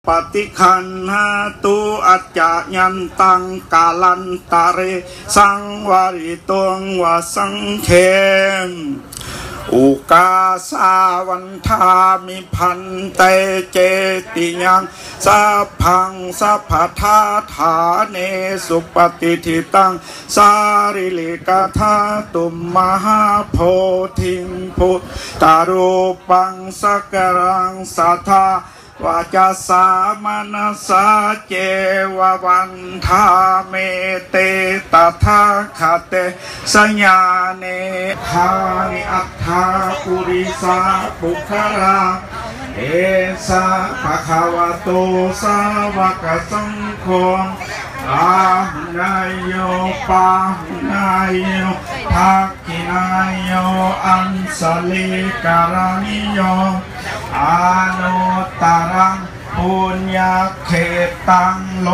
ປະຕິຄັນຫາຕຸ ອາຈະຍັນຕັງ ກາລັນຕະເຣ ສັງວາລິຕຸງ ວາສັງເຂ ອຸກາສາວັນທາມິ ພັນເຕ ເຈຕິຍັງ ສັບພັງ ສັບພະທາທາເນ ສຸປະຕິທິຕັງ ສາລີລິກະທາຕຸມ ມະຫາໂພທິງ ພຸດທະຮູປັງ ສັກກາລັງ ສັດທາ ວາຈາສາ ມະນະສາ ເຈວະ ວັນທາມິ ເຕ ຕະຖາຄະເຕ ສະຍານິ ທານິ ອັດຖາ ປຸລິສະ ປຸກຄະລາ ເອສະ ພະຄະວະໂຕ ສາວະກະ ສັງໂຄ ອາຫຸເນໂຍ ປາຫຸເນໂຍ ທັກ ຂິນາໂຍ ອັນສະລີກະລະນິໂຍ ອະນຸດຕະລັງ ປຸນຍະເຂດຕັງ ໂລ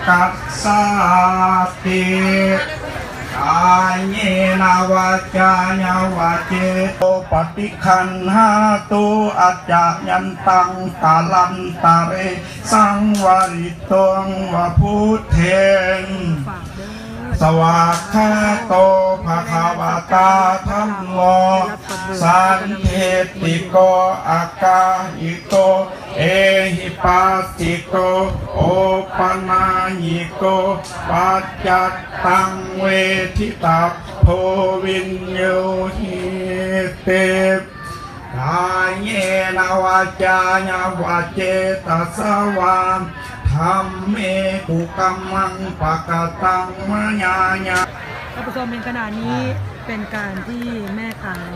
ກັດສາຕິ ກາເຍນະ ວາຈາຍະ ວະເຈໂຕ ປະຕິຄັນຫາຕຸ ອາຈະຍັນຕັງ ກາລັນຕະເຣ ສັງວາລິຕຸງ ວາພຸດເທນ ສະຫວາກຂາໂຕ ພະຄະວະຕາ ທຳໂມ ສັນທິດຖິໂກ ອາກາລິໂກ ເອຫິປັດຖິໂກ ໂອປະນາຍິໂກ ປັດຈັດຕັງ ເວທິຕັບໂພ ວິນໂຍຫິຕິ ກາເຍນະ ວາຈາຍະ ວະເຈຕະສະວາ ທຳເມ ກຸກຳມັງ ປະກະຕັງ ມະຍາຍະ ท่านผู้ชม ในขณะนี้เป็นการที่แม่ขาว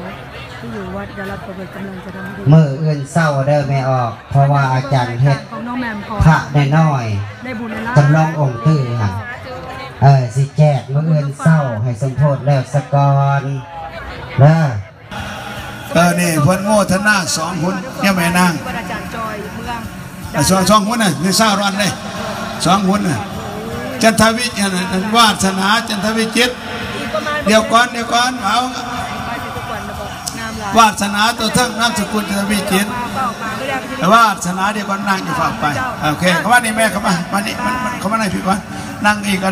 ที่อยู่วัดดารัตประเวศกำลังจะทำพิธี ມື້ອື່ນເຊົ້າເດີແມ່ອອກ ເພາະວ່າອາຈານເຮັດ ของน้องแหม่มขอ ພະນ້ອຍໆ ได้บุญในลา ຈຳລອງອົງຕື້ຫັ້ນ ເອີ ຊິແຈກມື້ອື່ນເຊົ້າ ໃຫ້ສົມໂພດແລ້ວສາກ່ອນເດີ. ເອີ ນີ້ເພິ່ນໂມທະນາສອງຫຸນ ຍາແມ່ນາງ ເພິ່ນອາຈານຈອຍເມືອງ ອ່ະ ສອງ ສອງຫຸນນະ ນີ້ຊາວລັນເດ້ ສອງຫຸນນະ ຈັນທະວິ ອັນ ອັນ ວາດສະໜາ ຈັນທະວິຈິດ ດຽວກ່ອນ ດຽວກ່ອນ ເອົາ ວາດສະໜາຕົວເທິງ ນາມສະກຸນຈັນທະວິຈິດ ວາດສະໜາ ດຽວກ່ອນ ນາງຢ່າຟ້າວໄປ ໂອເຄ ເຂົ້າມານີ້ແມ່ ເຂົ້າມາ ມານີ້ ມາ ມາ ເຂົ້າມາໃນພີ້ກ່ອນ ນັ່ງອີກກໍໄດ້